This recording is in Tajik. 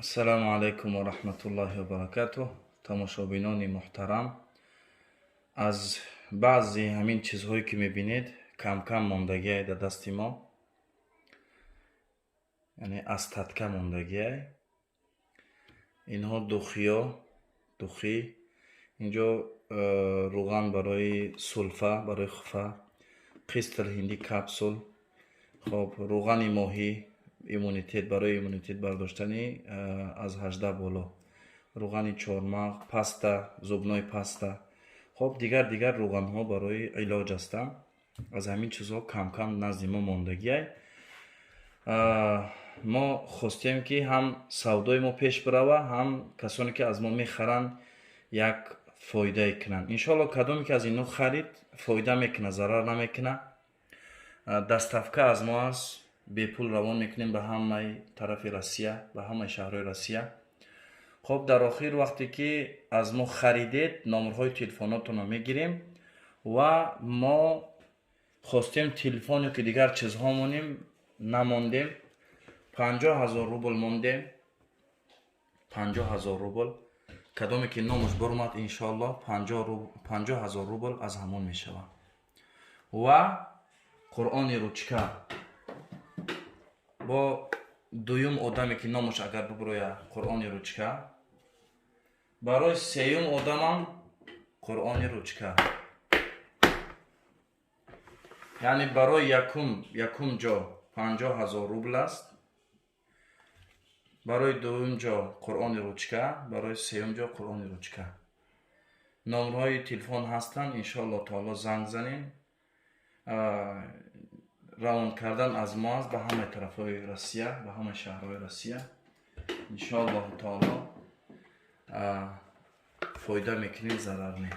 Ассалому алайкум ва раҳматуллоҳи ва баракатуҳ. Тамошобинони муҳтарам, аз баъзе ҳамин чизҳое, ки мебинед, камкам мондагиай дар дасти мо, яъне остатка мондагиай. Инҳо духиё, духи, инҷо рӯған барои сулфа, барои хуфа, қистл ҳиндӣ капсул, хоб, рӯғани моҳӣ, иммунитет, барои иммунитет бардоштани аз 18 боло, рӯғани чормағз, паста, зубной паста, хоб, дигар дигар рӯғанҳо барои илоҷ ҳастанд. Аз ҳамин чизҳо камкам назди мо мондагиай. Мо хостем, ки ҳам савдои мо пеш бирава, ҳам касоне, ки аз мо мехаранд, як фоидае кунанд. Иншоалло, кадоме ки аз инҳо харид, фоида мекунад, зарар намекунад. Доставка аз мо аст, бепул равон мекунем ба ҳамаи тарафи Россия, ба ҳамаи шаҳрҳои Россия. Хоб, дар охир, вақте ки аз мо харидед, номерҳои телефонотонро мегирем ва мо хостем телефон ё ки дигар чизҳо монем, намондем, 50 000 рубл мондем, 50 000 рубл. Кадоме ки номаш баромад, иншоалло, 50 000 рубл аз ҳамон мешавад ва Қуръони ручка. Бо дуюм одаме ки номаш агар бибуроя, Қуръони ручка, барои сеюм одамам Қуръони ручка. Яъне барои якум ҷо 50 000 рубл аст, барои дуюм ҷо Қуръони ручка, барои сеюм ҷо Қуръони ручка. Номерҳои телефон ҳастанд, иншоалло таоло, занг занем. Равон кардан аз мо аст ба ҳамаи тарафҳои Россия, ба ҳамаи шаҳрҳои Россия. Иншоаллоҳу таоло, фоида мекунем, зарар не.